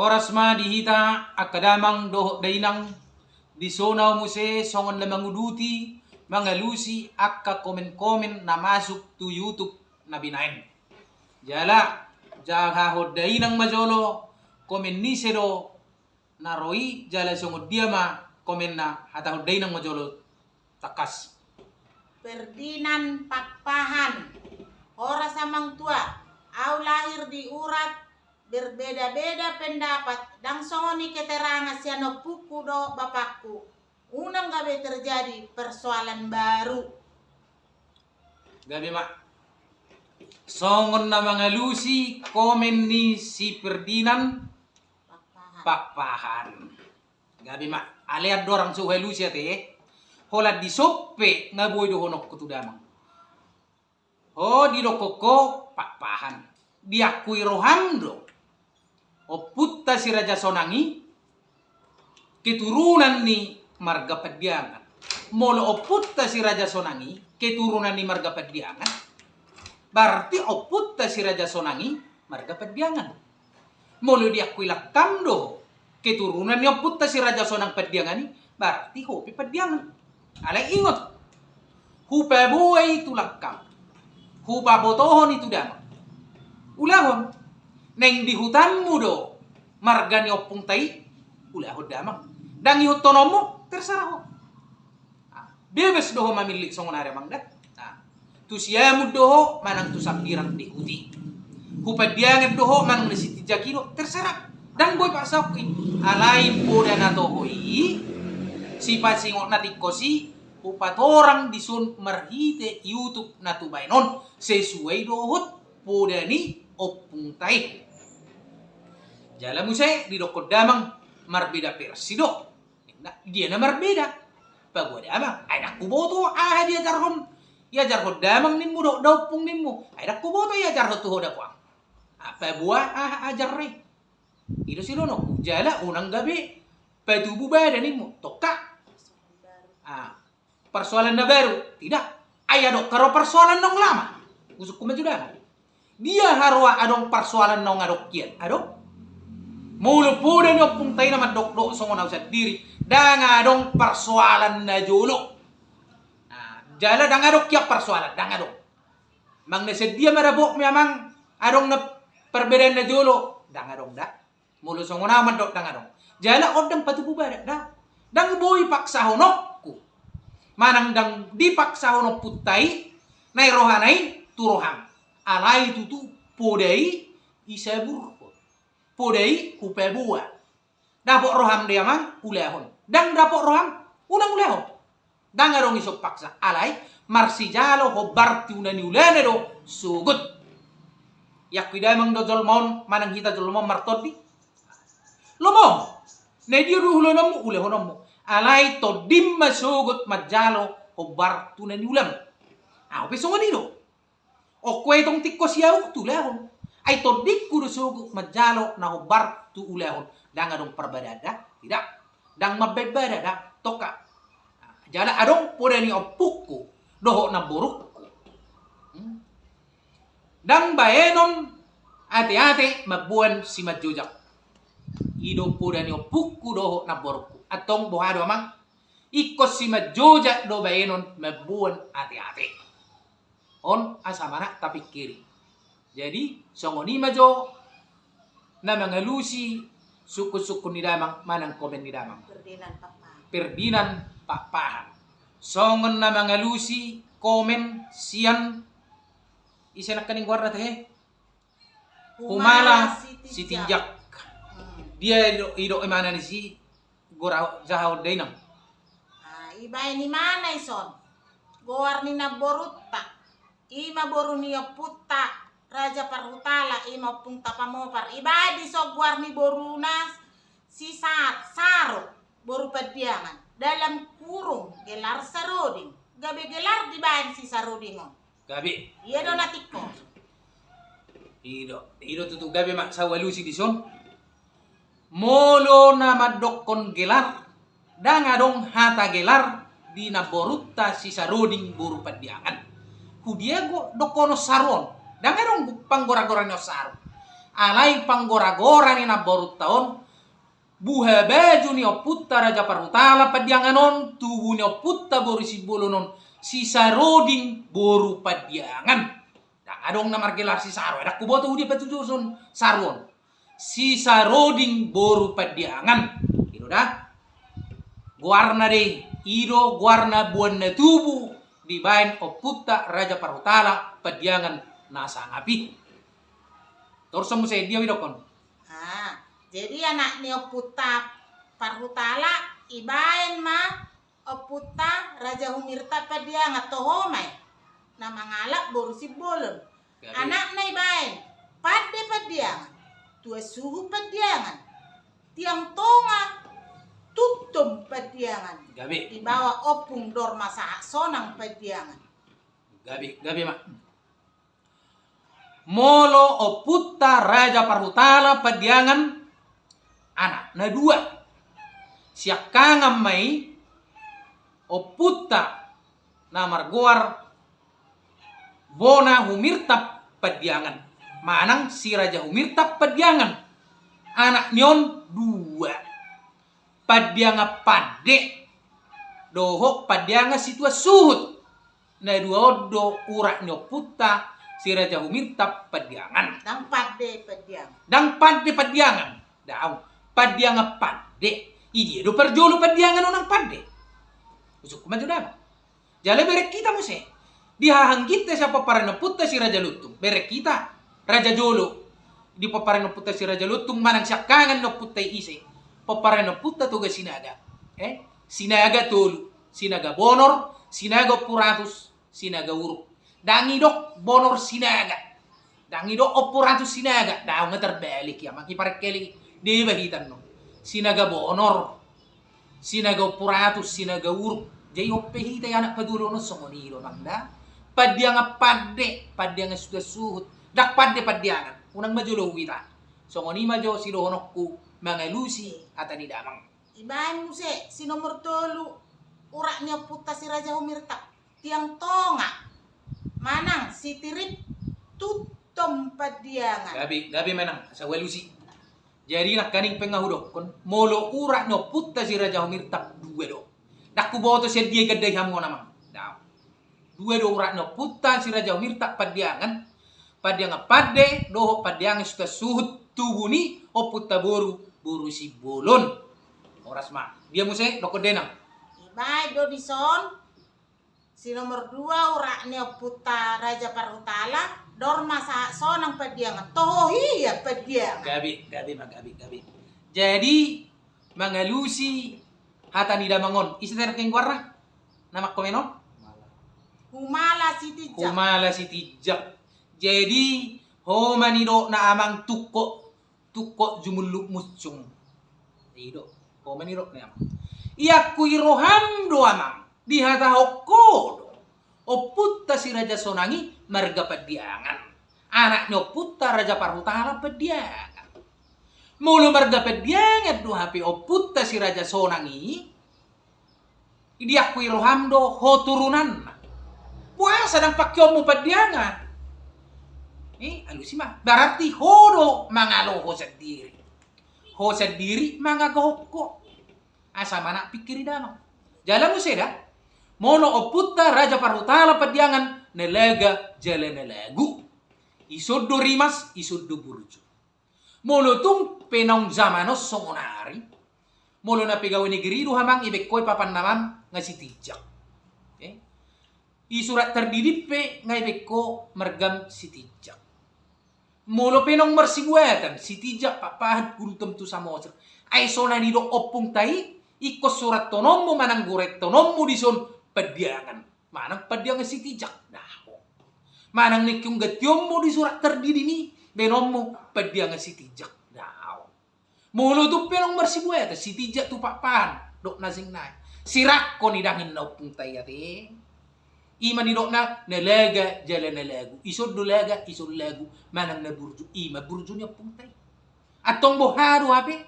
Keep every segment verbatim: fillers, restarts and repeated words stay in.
Horas ma di hita angka damang dohot dainang, di son ahu muse songon na manguduti, mangalusi angka komen-komen na masuk tu YouTube na binaen. Jala, jahahon dainang ma jolo, komen ni ise do na ro i, jala songon dia ma komenna, hatahon dainang ma jolo. Tangkas. Ferdinand Pakpahan. Horas amang tua, au lahir di urat, berbeda-beda pendapat, ndang songon i keterangan sian ompungku dohot bapakku. Unang gabe terjadi persoalan baru. Gabe ma. Songon na mangalusi komen ni si Ferdinand Pakpahan. Gabe ma, alai andorang so hualusi ate, holan dison pe nga boi dohononku tu damang. Ho didokkon ho Pakpahan. Diakui roham do ompunta si Raja Sonang i keturunan ni marga Pandiangan. Molo ompunta si Raja Sonang i keturunan ni marga Pandiangan, berarti ompunta si Raja Sonang i marga Pandiangan. Molo diakui langkam do keturunan ni ompunta si Raja Sonang Pandiangan i, berarti ho pe Pandiangan. Alai ingot, hupaboa i tu langkam, hupabotohon i tu damang. Ulahon, naeng di hutanmu do marga ni ompunta i, ulahon damang. Ndang ihuthononmu, terserah ho. Ah, bebas do ho mamillit songon ari amang da. Ah, tu siamun do ho manang tu sambirang di huti. Hu Pandiangan do ho manang na Sitinjak i do, terserah. Ndang boi paksahonku i. Alai poda na toho i, sipasingot na tingkos i, hupatorang dison marhite YouTube na tubaen on, sesuai dohot poda ni ompunta i. Jala muse didokkon damang marbeda versi do. Ninna, dia na marbeda? Paboa damang, ai ndang huboto aha diajarhon, diajarhon damang nimmu dohot da ompung nimmu, ai ndang huboto diajarhon tu ho dapoang. Ah, paboa aha ajar i? I do sidohononku, jala unang gabe patubu bada nimmu, tongka. Ah, persoalan na baru, tidak. Ai adong haroa persoalan naung lama. Usungkun ma jo damang. Dia haroa adong persoalan naung adong kian? Adong. Molo poda ni ompunta i na mandokdok songon au sandiri, ndang adong persoalan na jolo. Nah, jala ndang adong kian persoalan, ndang adong. Manang na sadia ma dapotmi amang, adong na perbedaan na jolo? Ndang adong da. Molo songon au mandok ndang adong. Jala on ndang patubu bada da. Ndang boi paksahononku manang ndang dipaksahon ompunta i na i rohana i tu roham. Alai tutu poda i isaburhon. Poda i hupaboa. Dapot roham do amang, ulahon. Ndang dapot roham, unang ulahon. Ndang adong ison paksa, alai marsijalo hombar tu na niulana do sogot. Iangkui damang do jolma on manang hita jolma on martondi? Lomo. Na dia do ulaonmu, ulaonmu. Alai tondim ma sogot manjalo hombar tu na niulam. Au pe songon i do. Ongkua i tong tingkos i au tu ulahon. Ai tondingku do sogot manjalo na hombar tu ulahon. Ndang adong parbadaan da, tidak. Ndang mambaen bada da, tongka. Jala adong poda ni ompungku dohot namborungku. Hmm. Ndang baenon ate-ate mamboan simanjojak. I do poda ni ompungku dohot namborungku. Antong boha do amang? Ingkon simanjojak do baenon mamboan ate-ate. On asa manat tapingkiri. Jadi songon i ma jo na mangalusi sungkun-sungkun ni damang manang komen ni damang. Ferdinand Pakpahan. Ferdinand Pakpahan. Songon na mangalusi komen sian ise nangkaning goarna tahe? Humala Sitinjak. Sitinjak. Hmm. Dia i do, i do imana ni si goar, jahahon dainang. Ah, ibaen imana ison. Goar ni namborunta. Ima boru ni ompunta Raja Parhutala, ima ompunta Pamopar. Ibaen dison goar ni boruna si Sa-, Saro, boru Pandiangan. Dalam kurung gelar Saroding. Gabe gelar dibaen si Saroding on. Gabe. Ia do na tingkos. I do, i do tutu gabe ma, sai hualusi dison. Molo na mandokkon gelar, ndang adong hata gelar di namborunta si Saroding boru Pandiangan. Hudia do dokkonon Saro on? Ndang adong panggora-gora ni on Saro. Alai panggoragora ni namborunta on, buha baju ni ompunta Raja Parhutala Pandiangan on, tubu ni ompunta boru Simbolon on, Sisaroding boru Pandiangan. Ndang adong na margelar Sisaro, ndang huboto hudia patujuhon Saro on. Sisaroding boru Pandiangan. I do da goarna de, i do goarna boan na tubu dibaen ompunta Raja Parhutala Pandiangan na sangap i. Torus on muse dia didokkon. Ah, jadi anak ni ompunta Parhutala ibaen ma ompunta Raja Humirtap Pandiangan, toho ma i na mangalap boru Simbolon. Gabe. Anakna ibaen Pande Pandiangan, Tuan Suhut Pandiangan, Tiang Tonga Tuntom Pandiangan. Gabe. Dibawa Ompung Dorma Sahat Sonang Pandiangan. Gabe, gabe ma. Molo ompunta Raja Parhutala Pandiangan, anakna dua. Siangkangan ma i ompunta na margoar Bona Humirtap Pandiangan manang Si Raja Humirtap Pandiangan. Anak ni on dua. Pandiangan Pande dohot Pandiangan Situan Suhut. Na dua on do urak ni ompunta Si Raja Humirtap Pandiangan. Ndang Pande Pandiangan. Ndang Pande Pandiangan. Daong. Pandiangan Pande. I dia do parjolo Pandiangan unang Pande? Usungkun ma jo damang. Jala bereng hita muse. Di hahangginta sian pomparan ni ompunta Si Raja Lontung, bereng hita raja jolo. Di pomparan ni ompunta Si Raja Lontung manang siangkangan ni ompunta i ise? Pomparan ni ompunta Toga Sinaga. Eh? Sinaga tolu. Sinaga Bonor, Sinaga Ompu Ratus, Sinaga Uruk. Ndang didok Bonor Sinaga. Ndang didok Ompu Ratus Sinaga. Daong, nga tarbalik i amang, i parengkel i. Deba hita annon. Sinaga Bonor, Sinaga Ompu Ratus, Sinaga Uruk. Jadi on pe hita i anak paduahon on songon i do amang da. Pandiangan Pande, Pandiangan Situan Suhut. Ndang Pande Pandiangan. Unang ma jolo huhita. Songon i ma jo sidohononku mangalusi hata ni damang. Ibaen muse si nomor tolu urak ni ompunta Si Raja Humirtap, Tiang Tonga manang Sitirip Tuntom Pandiangan. Gabe, gabe manang, asa hualusi. Jadi nangkaning pe nga hudokkon, molo urak ni ompunta Si Raja Humirtap dua do. Ndang huboto sian dia i gandai hamu on amang. Daong. Dua do urak ni ompunta Si Raja Humirtap Pandiangan. Pandiangan Pande dohot Pandiangan Situan Suhut, tubu ni ompunta boru, boru Simbolon. Horas ma. Dia muse dokkon dainang? Ibaen do dison si nomor dua urak ni ompunta Raja Parhutala, Dorma Sahat Sonang Pandiangan. Toho hian Pandiangan. Gabe, gabe ma, gabe, gabe. Jadi mangalusi hata ni damang on, ise tadi nangkin goarna na mangkomen on? Humala Sitinjak. Humala Sitinjak. Jadi ho ma nidokna amang, tungkot, tungkot jumullut muncung. I do, ho ma nidokna amang. Iangkui roham do amang, dihatahon ho do, ompunta Si Raja Sonang i marga Pandiangan, anak ni ompunta Raja Parhutala Pandiangan. Molo marga Pandiangan do hape ompunta Si Raja Sonang i, diangkui roham do ho turunanna. Boasa ndang pangkeonmu Pandiangan? Eh, alusi ma. Berarti ho do mangalo ho sandiri. Ho sandiri mangagahon ho. Asa manat pingkir ni damang. Jala muse da, molo ompunta Raja Parhutala Pandiangan, Nalaga jala Nalagu. Ison do rimas, ison do burju. Molo tung pe naung zaman on songonari, molo na pegawe negeri do ho amang, ibaen ho i papan namam nga Sitinjak. Eh? I surat tardidim pe nga ibaen ho margam Sitinjak. Molo pe naung marsibuatan, Sitinjak, Pakpahan, Gultom tu Samosir. Ai so na nidok ompunta i, ingkon surathononmu manang gorenthononmu dison Pandiangan. Manang Pandiangan Sitinjak, daong. Manang nangkin gantionmu di surat tardidim i, baenonmu Pandiangan Sitinjak, daong. Molo tung pe naung marsibuatan, Sitinjak tu Pakpahan, dok na sing nai. Sirangkon i dangin na ompunta i ate. I ma nidokna Nalaga jala Nalagu. Ison do laga, ison lagu, manang na burju, i ma burju ni ompunta i. Antong boha do hape?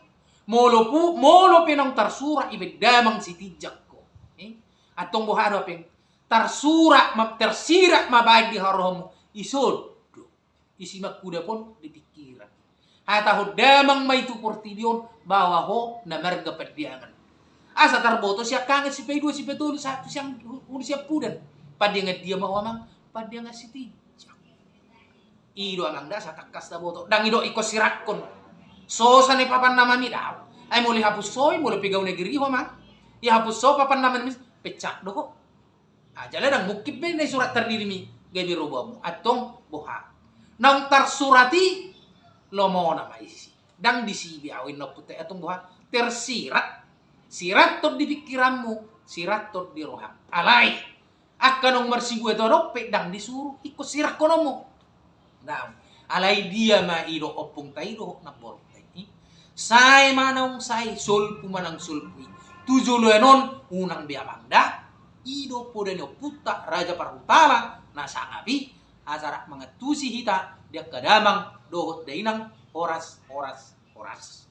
Molo pu-, molo pe naung tarsurat ibaen damang Sitinjak ho. Eh? Antong boha do hape? Tarsurat ma, tersirat ma baen di harohamu. Ison do. Isi mangkudap on di pingkiran. Hatahon damang ma i tu portibi on, baoa ho na marga Pandiangan. Asa tarboto sian Kanget, Sipaidua, Sipatolu, sahat tu sian hu-, hulu Siampudan. Pandiangan dia ma ho amang? Pandiangan Siti. I do amang da asa tangkas taboto. Ndang i do ingkon sirangkon. So sa ni papan nama mi dao. Ai molo i hapus so i, molo pegawai negeri ho amang. I hapus so papan nama mi, pecat do ho. Ah, jala ndang mungkin be na i surat tardiri mi gabe roboanmu. Antong boha? Naung tarsurat i, lomona ma i disi. Ndang disi be au inna ompunta i, antong boha? Tersirat. Sirathon di pingkiranmu, sirathon di roham. Alai angka naung marsibue tu adong pe ndang disuru ingkon sirangkononmu. Ndang. Alai dia ma i do ompunta i dohot namborunta i? Sae ma naung sae, solpu ma naung solpu i. Tu joloan on unang be amang da. I do poda ni ompunta Raja Parhutala na sangap i, asa rap mangantusi hita di angka damang dohot dainang horas, horas, horas.